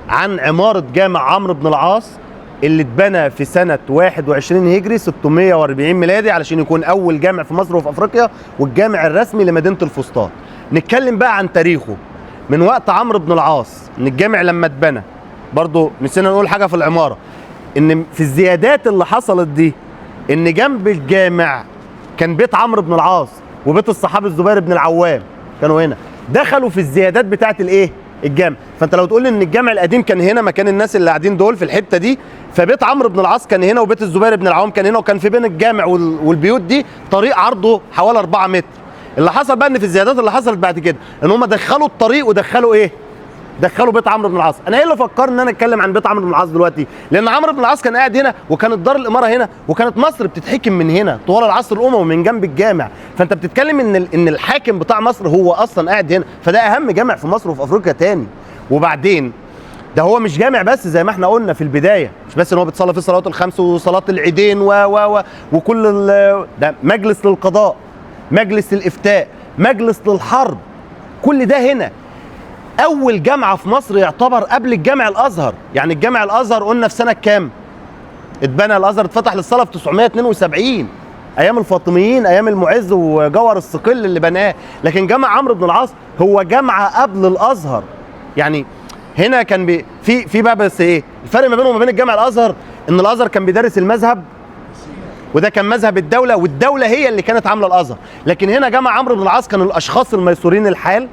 عن عمارة جامع عمرو بن العاص اللي اتبنى في سنة 21 هجري 640 ميلادي، علشان يكون أول جامع في مصر وفي أفريقيا والجامع الرسمي لمدينة الفسطاط. نتكلم بقى عن تاريخه من وقت عمرو بن العاص، إن الجامع لما اتبنى، برضو نسينا نقول حاجة في العمارة، إن في الزيادات اللي حصلت دي إن جنب الجامع كان بيت عمرو بن العاص وبيت الصحابي الزبير بن العوام، كانوا هنا، دخلوا في الزيادات بتاعت الايه؟ الجامع. فانت لو تقول لي ان الجامع القديم كان هنا مكان الناس اللي قاعدين دول في الحتة دي، فبيت عمرو بن العاص كان هنا وبيت الزبير بن العوام كان هنا، وكان في بين الجامع والبيوت دي طريق عرضه حوالي 4 متر. اللي حصل بقى ان في الزيادات اللي حصلت بعد كده ان هم دخلوا الطريق ودخلوا ايه؟ دخلوا بيت عمرو بن العاص. انا ايه اللي فكرني ان انا اتكلم عن بيت عمرو بن العاص دلوقتي؟ لان عمرو بن العاص كان قاعد هنا، وكانت دار الامارة هنا، وكانت مصر بتتحكم من هنا طوال العصر الاموي من جنب الجامع. فانت بتتكلم ان الحاكم بتاع مصر هو اصلا قاعد هنا، فده اهم جامع في مصر وفي افريقيا تاني. وبعدين ده هو مش جامع بس زي ما احنا قلنا في البداية، مش بس ان هو بتصلي فيه صلوات الخمس وصلاة العيدين و و و وكل ده مجلس للقضاء، مجلس للافتاء، مجلس للحرب، كل ده هنا. أول جامعة في مصر يعتبر قبل الجامع الأزهر، يعني الجامع الأزهر قلنا في سنة كام؟ اتبنى الأزهر، اتفتح للصلاة في 972 أيام الفاطميين، أيام المعز وجوهر الصقل اللي بناه. لكن جامع عمرو بن العاص هو جامعة قبل الأزهر. يعني هنا كان في بقى بس إيه الفرق ما بينه وما بين الجامع الأزهر؟ إن الأزهر كان بيدرس المذهب، وده كان مذهب الدولة، والدولة هي اللي كانت عاملة الأزهر. لكن هنا جامع عمرو بن العاص كانوا الأشخاص الميسورين الحال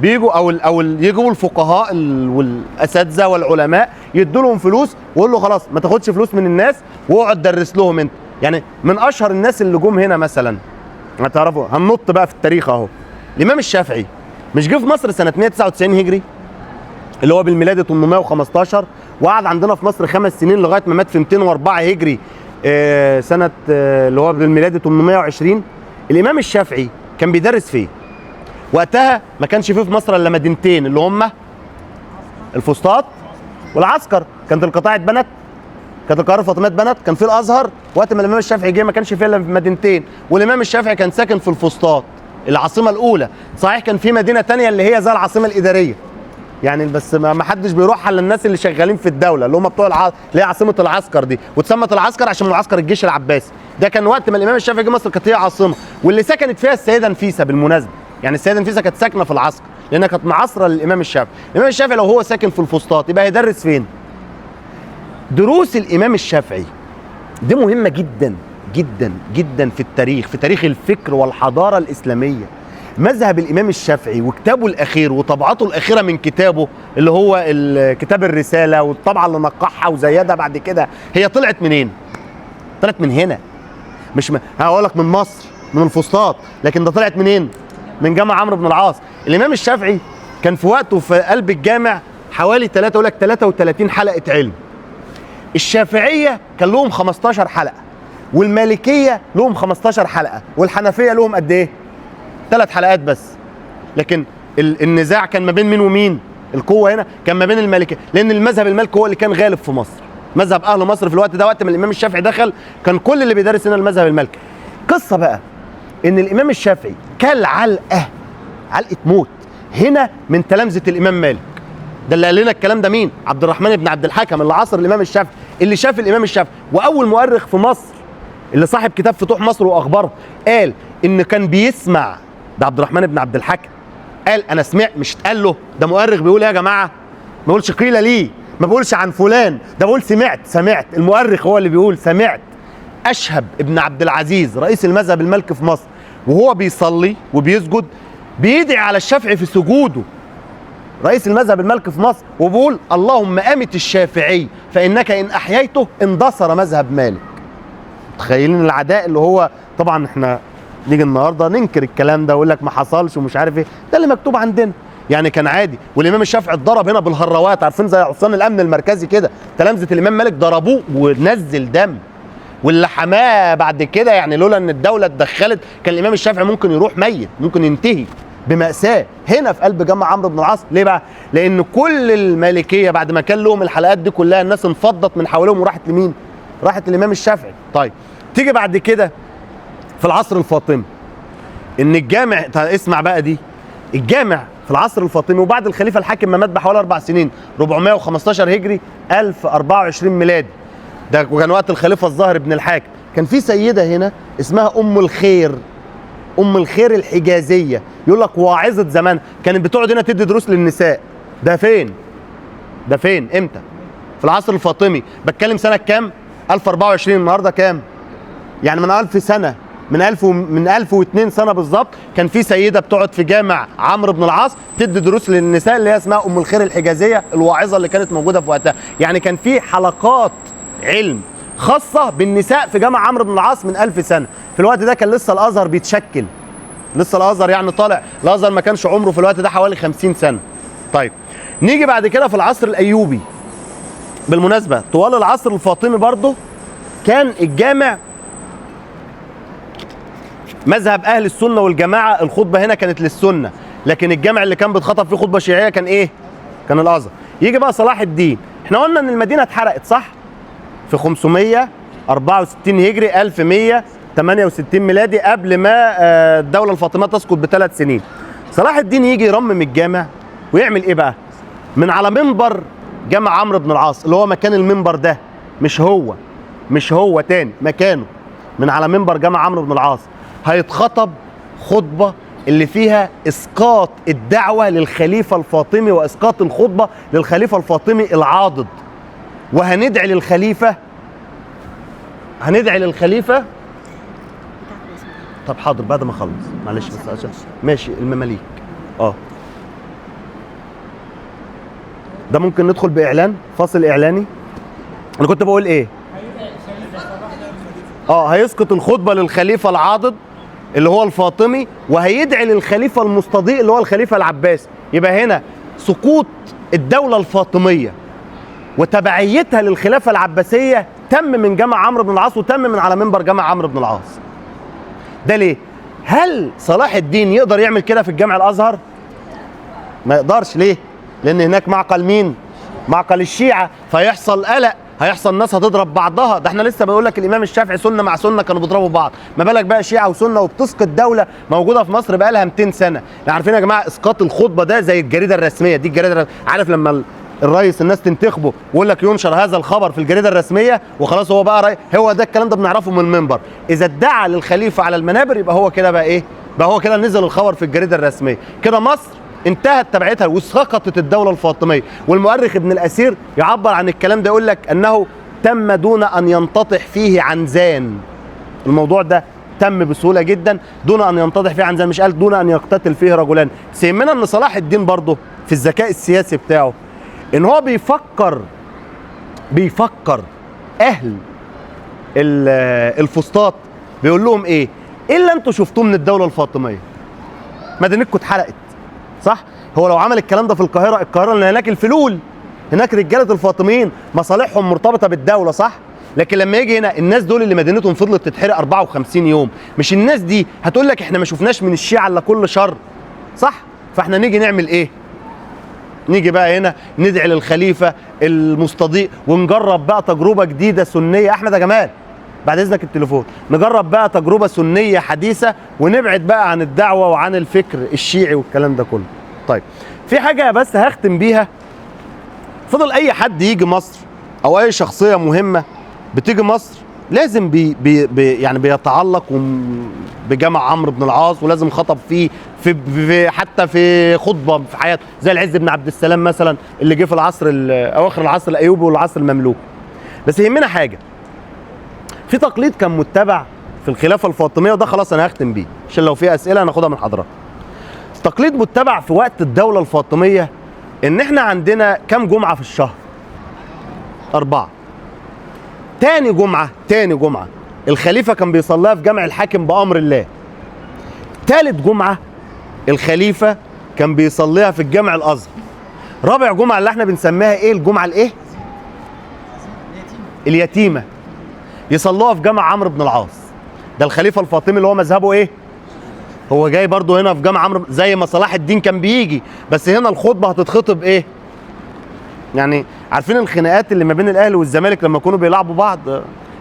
بيجوا او يجوا الفقهاء والاساتذه والعلماء يدوا لهم فلوس ويقول له خلاص ما تاخدش فلوس من الناس واقعد درس لهم انت. يعني من اشهر الناس اللي جم هنا مثلا هتعرفوا، هننط بقى في التاريخ اهو، الامام الشافعي مش جه في مصر سنة 199 هجري اللي هو بالميلادي 815، وقعد عندنا في مصر 5 سنين لغاية ما مات في 204 هجري سنة اللي هو بالميلادي 820. الامام الشافعي كان بيدرس فيه وقتها، ما كانش فيه في مصر الا مدينتين اللي هم الفسطاط والعسكر. كانت القطاع اتبنت، كانت القاهرة الفاطمية اتبنت، كان في الازهر. وقت ما الامام الشافعي جه ما كانش فيه الا مدينتين، والامام الشافعي كان ساكن في الفسطاط العاصمة الاولى. صحيح كان في مدينة ثانية اللي هي زي العاصمة الادارية يعني، بس ما حدش بيروحها الا الناس اللي شغالين في الدولة اللي هم بتوع اللي هي عاصمة العسكر دي، واتسمت العسكر عشان معسكر الجيش العباسي. ده كان وقت ما الامام الشافعي جه مصر كانت هي عاصمة، واللي سكنت فيها السيدة نفيسة بالمناسبة. يعني السيدة نفيسة كانت ساكنة في العسكر لانها كانت معاصره للامام الشافعي. الامام الشافعي لو هو ساكن في الفسطاط يبقى هيدرس فين؟ دروس الامام الشافعي دي مهمة جدا جدا جدا في التاريخ، في تاريخ الفكر والحضارة الاسلامية. مذهب الامام الشافعي وكتابه الاخير وطبعته الاخيرة من كتابه اللي هو كتاب الرسالة والطبعه اللي نقحها وزيدها بعد كده، هي طلعت منين؟ طلعت من هنا، مش هقول لك من مصر من الفسطاط، لكن ده طلعت منين؟ من جامع عمرو بن العاص. الامام الشافعي كان في وقته في قلب الجامع حوالي 33 حلقة علم. الشافعية كان لهم 15 حلقة، والمالكية لهم 15 حلقة، والحنفية لهم قد ايه؟ 3 حلقات بس. لكن النزاع كان ما بين مين ومين؟ القوة هنا كان ما بين المالكية، لان المذهب المالكي هو اللي كان غالب في مصر. مذهب اهل مصر في الوقت ده، وقت ما الامام الشافعي دخل كان كل اللي بيدرس هنا المذهب المالكي. قصة بقى ان الامام الشافعي كل علقه موت هنا من تلامذه الامام مالك. ده اللي قال لنا الكلام ده مين؟ عبد الرحمن بن عبد الحكم اللي عاصر الامام الشافعي، اللي شاف الامام الشافعي، واول مؤرخ في مصر اللي صاحب كتاب فتوح مصر واخبارها، قال ان كان بيسمع. ده عبد الرحمن بن عبد الحكم قال انا سمعت، مش اتقال له، ده مؤرخ بيقول ايه يا جماعة؟ ما بيقولش قيل لي، ما بيقولش عن فلان، ده بيقول سمعت. سمعت، المؤرخ هو اللي بيقول سمعت. اشهب ابن عبد العزيز رئيس المذهب المالكي في مصر وهو بيصلي وبيسجد بيدعي على الشافعي في سجوده، رئيس المذهب المالكي في مصر، وبيقول اللهم امت الشافعي فانك ان احييته اندثر مذهب مالك. متخيلين العداء اللي هو؟ طبعا احنا نيجي النهارده ننكر الكلام ده ويقول لك ما حصلش ومش عارف ايه، ده اللي مكتوب عندنا. يعني كان عادي. والامام الشافعي اتضرب هنا بالهروات، عارفين زي عصيان الامن المركزي كده، تلامذه الامام مالك ضربوه ونزل دم، واللي حماه بعد كده يعني لولا ان الدولة اتدخلت كان الامام الشافعي ممكن يروح ميت، ممكن ينتهي بمأساة هنا في قلب جامع عمرو بن العاص. ليه بقى؟ لان كل المالكية بعد ما كان لهم الحلقات دي كلها الناس انفضت من حواليهم وراحت لمين؟ راحت للامام الشافعي. طيب تيجي بعد كده في العصر الفاطمي ان الجامع، اسمع بقى دي، الجامع في في العصر الفاطمي وبعد الخليفة الحاكم ما مات بحوالي 4 سنين، 415 هجري 1024 ميلادي، ده كان وقت الخليفة الظاهر بن الحاكم. كان في سيده هنا اسمها ام الخير، ام الخير الحجازية، يقول لك واعظه زمان، كانت بتقعد هنا تدي دروس للنساء. ده فين؟ ده فين؟ امتى؟ في العصر الفاطمي. بتكلم سنة كام؟ 1024. النهارده كام؟ يعني من 1000 سنة، من 1000 من 1002 سنة بالظبط، كان في سيده بتقعد في جامع عمرو بن العاص تدي دروس للنساء، اللي هي اسمها ام الخير الحجازية الواعظه اللي كانت موجودة في وقتها. يعني كان في حلقات علم خاصة بالنساء في جامع عمرو بن العاص من 1000 سنة. في الوقت ده كان لسه الازهر بيتشكل، لسه الازهر يعني طالع، الازهر ما كانش عمره في الوقت ده حوالي 50 سنة. طيب نيجي بعد كده في العصر الايوبي. بالمناسبة طوال العصر الفاطمي برضه كان الجامع مذهب اهل السنة والجماعة، الخطبة هنا كانت للسنة، لكن الجامع اللي كان بيتخطب فيه خطبه شيعية كان ايه؟ كان الازهر. يجي بقى صلاح الدين، احنا قلنا ان المدينة اتحرقت صح؟ في 564 هجري 1168 ميلادي، قبل ما الدولة الفاطمية تسقط ب3 سنين. صلاح الدين يجي يرمم الجامع ويعمل ايه بقى؟ من على منبر جامع عمرو بن العاص اللي هو مكان المنبر ده، مش هو تاني، مكانه من على منبر جامع عمرو بن العاص هيتخطب خطبة اللي فيها إسقاط الدعوة للخليفة الفاطمي وإسقاط الخطبة للخليفة الفاطمي العاضد، وهندعي للخليفة، هندعي للخليفة. طب حاضر بعد ما اخلص، معلش بس عشان ماشي. المماليك ده ممكن ندخل بإعلان، فاصل إعلاني. أنا كنت بقول إيه؟ هيسقط الخطبة للخليفة العاضد اللي هو الفاطمي، وهيدعي للخليفة المستضيء اللي هو الخليفة العباسي. يبقى هنا سقوط الدولة الفاطمية وتبعيتها للخلافة العباسية تم من جامع عمرو بن العاص، وتم من على منبر جامع عمرو بن العاص. ده ليه؟ هل صلاح الدين يقدر يعمل كده في الجامع الأزهر؟ ما يقدرش. ليه؟ لأن هناك معقل مين؟ معقل الشيعة، فيحصل قلق، هيحصل ناس هتضرب بعضها. ده احنا لسه بقول لك الامام الشافعي سنة مع سنة كانوا بيضربوا بعض، ما بالك بقى شيعه وسنة، وبتسقط دولة موجودة في مصر بقى لها 200 سنة. احنا عارفين يا جماعة اسقاط الخطبة ده زي الجريدة الرسمية، دي الجريدة الرسمية. عارف لما الرئيس الناس تنتخبه ويقول لك ينشر هذا الخبر في الجريدة الرسمية وخلاص، هو بقى هو ده الكلام ده بنعرفه من المنبر. اذا ادعى للخليفة على المنابر يبقى هو كده بقى ايه؟ بقى هو كده نزل الخبر في الجريدة الرسمية. كده مصر انتهت تبعتها وسقطت الدولة الفاطمية. والمؤرخ ابن الأثير يعبر عن الكلام ده، يقول لك أنه تم دون أن ينتطح فيه عنزان. الموضوع ده تم بسهولة جدا دون أن ينتطح فيه عنزان، مش قال دون أن يقتتل فيه رجلان. سيمنا أن صلاح الدين برضه في الذكاء السياسي بتاعه إن هو بيفكر أهل الفسطاط، بيقول لهم إيه؟ إيه اللي أنتوا شفتوه من الدولة الفاطمية؟ مدينتكم اتحرقت صح؟ هو لو عمل الكلام ده في القاهرة، القاهرة اللي هناك الفلول، هناك رجالة الفاطميين مصالحهم مرتبطة بالدولة صح؟ لكن لما يجي هنا الناس دول اللي مدينتهم فضلت تتحرق 54 يوم، مش الناس دي هتقول لك احنا ما شفناش من الشيعة الا كل شر صح؟ فاحنا نيجي نعمل ايه؟ نيجي بقى هنا ندعي للخليفة المستضيء ونجرب بقى تجربة جديدة سنية. احمد يا جمال بعد اذنك التليفون، نجرب بقى تجربه سنية حديثه ونبعد بقى عن الدعوة وعن الفكر الشيعي والكلام ده كله. طيب في حاجة بس هختم بيها. فضل اي حد يجي مصر او اي شخصية مهمة بتيجي مصر لازم بي بي بي يعني بيتعلق بجامع عمرو بن العاص، ولازم خطب فيه في حتى في خطبه في حياته، زي العز بن عبد السلام مثلا اللي جه في العصر اواخر العصر الايوبي والعصر المملوكي. بس يهمنا حاجة، في تقليد كان متبع في الخلافة الفاطمية، وده خلاص انا هختم بيه عشان لو في اسئلة هناخدها من حضرتك. تقليد متبع في وقت الدولة الفاطمية ان احنا عندنا كام جمعه في الشهر؟ 4. تاني جمعه الخليفة كان بيصليها في جامع الحاكم بامر الله. تالت جمعه الخليفة كان بيصليها في الجامع الازهر. رابع جمعه اللي احنا بنسميها ايه؟ الجمعة الايه؟ اليتيمة، يصلوها في جامع عمرو بن العاص. ده الخليفة الفاطمي اللي هو مذهبه ايه؟ هو جاي برضو هنا في جامع عمرو زي ما صلاح الدين كان بيجي، بس هنا الخطبة هتتخطب ايه؟ يعني عارفين الخناقات اللي ما بين الاهلي والزمالك لما يكونوا بيلعبوا بعض،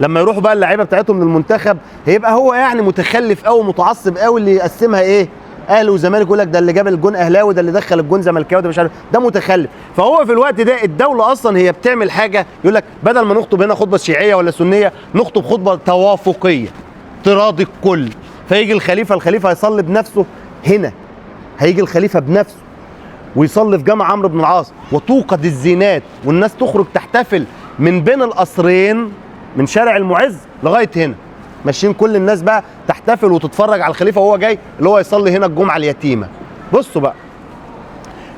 لما يروحوا بقى اللعيبة بتاعتهم للمنتخب هيبقى هو يعني متخلف قوي متعصب قوي اللي يقسمها ايه؟ اهلي وزمالك، يقول لك ده اللي جاب الجون اهلاوي، ده اللي دخل الجون زملكاوي، ده مش عارف، ده متخلف. فهو في الوقت ده الدولة اصلا هي بتعمل حاجة، يقول لك بدل ما نخطب هنا خطبه شيعية ولا سنية، نخطب خطبه توافقيه تراضي الكل. فيجي الخليفة، الخليفة هيصلي بنفسه هنا، هيجي الخليفة بنفسه ويصلي في جامع عمرو بن العاص، وتوقد الزينات والناس تخرج تحتفل من بين القصرين من شارع المعز لغاية هنا، ماشيين كل الناس بقى تحتفل وتتفرج على الخليفة وهو جاي اللي هو يصلي هنا الجمعة اليتيمة. بصوا بقى،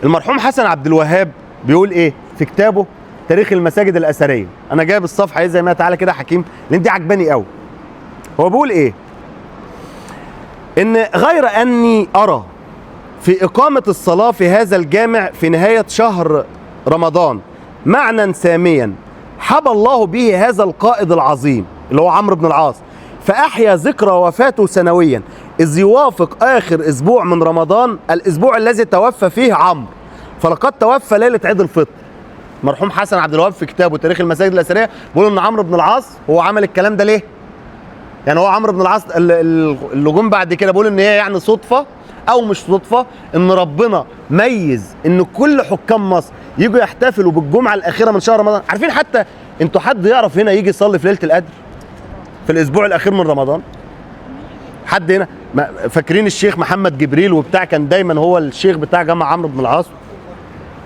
المرحوم حسن عبد الوهاب بيقول ايه في كتابه تاريخ المساجد الاثرية. انا جايب الصفحة ايه زي ما تعالى كده يا حكيم، لان دي عجباني قوي. هو بيقول ايه؟ ان غير اني ارى في اقامه الصلاة في هذا الجامع في نهاية شهر رمضان معنى ساميا حبى الله به هذا القائد العظيم اللي هو عمرو بن العاص، فأحيا ذكرى وفاته سنويا، إذ يوافق آخر أسبوع من رمضان الأسبوع الذي توفى فيه عمرو، فلقد توفى ليلة عيد الفطر. مرحوم حسن عبد الوهاب في كتابه تاريخ المساجد الأثرية بيقول إن عمرو بن العاص هو عمل الكلام ده ليه؟ يعني هو عمرو بن العاص اللي جم بعد كده بيقول إن هي يعني صدفة أو مش صدفة إن ربنا ميز إن كل حكام مصر يجوا يحتفلوا بالجمعة الأخيرة من شهر رمضان. عارفين حتى أنتوا حد يعرف هنا يجي يصلي في ليلة القدر؟ في الاسبوع الاخير من رمضان؟ حد هنا فاكرين الشيخ محمد جبريل وبتاع، كان دايما هو الشيخ بتاع جامع عمرو بن العاص.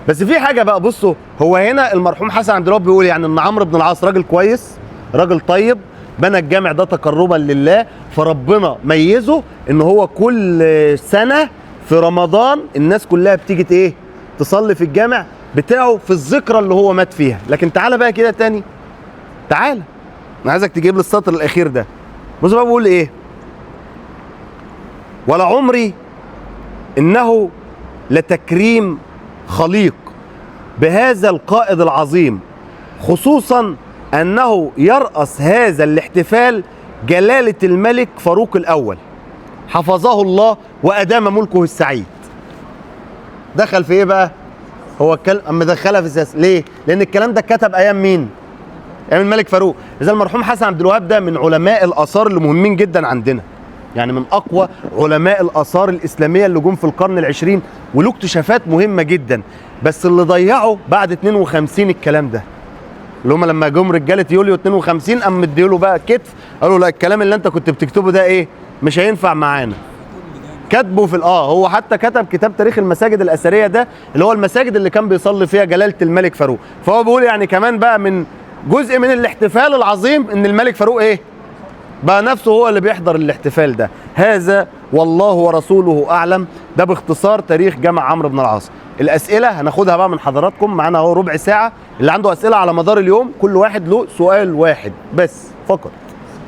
بس في حاجة بقى، بصوا، هو هنا المرحوم حسن عبد الوهاب بيقول يعني ان عمرو بن العاص راجل كويس، راجل طيب، بنى الجامع ده تقربا لله، فربنا ميزة ان هو كل سنة في رمضان الناس كلها بتيجي ايه؟ تصلي في الجامع بتاعه في الذكرى اللي هو مات فيها. لكن تعالى بقى كده تاني، تعالى انا عايزك تجيب لي السطر الاخير ده. بص بقى بيقول ايه؟ ولعمري انه لتكريم خليق بهذا القائد العظيم، خصوصا انه يرأس هذا الاحتفال جلالة الملك فاروق الاول حفظه الله وادام ملكه السعيد. دخل في ايه بقى؟ هو الكلام اما دخلها في السياسة ليه؟ لان الكلام ده اتكتب ايام مين؟ ايام الملك فاروق. اذا المرحوم حسن عبد الوهاب ده من علماء الاثار اللي مهمين جدا عندنا، يعني من اقوى علماء الاثار الاسلامية اللي جم في القرن العشرين، وله اكتشافات مهمة جدا. بس اللي ضيعه بعد 52 الكلام ده، اللي هم لما جم رجاله يوليو 52 قام مديله بقى كتف، قالوا لا الكلام اللي انت كنت بتكتبه ده ايه؟ مش هينفع معانا. كاتبه في هو حتى كتب كتاب تاريخ المساجد الاثرية ده اللي هو المساجد اللي كان بيصلي فيها جلاله الملك فاروق. فهو بيقول يعني كمان بقى من جزء من الاحتفال العظيم ان الملك فاروق ايه؟ بقى نفسه هو اللي بيحضر الاحتفال ده. هذا والله ورسوله اعلم. ده باختصار تاريخ جامع عمرو بن العاص. الاسئلة هناخدها بقى من حضراتكم، معانا اهو ربع ساعة. اللي عنده اسئلة على مدار اليوم كل واحد له سؤال واحد بس فقط.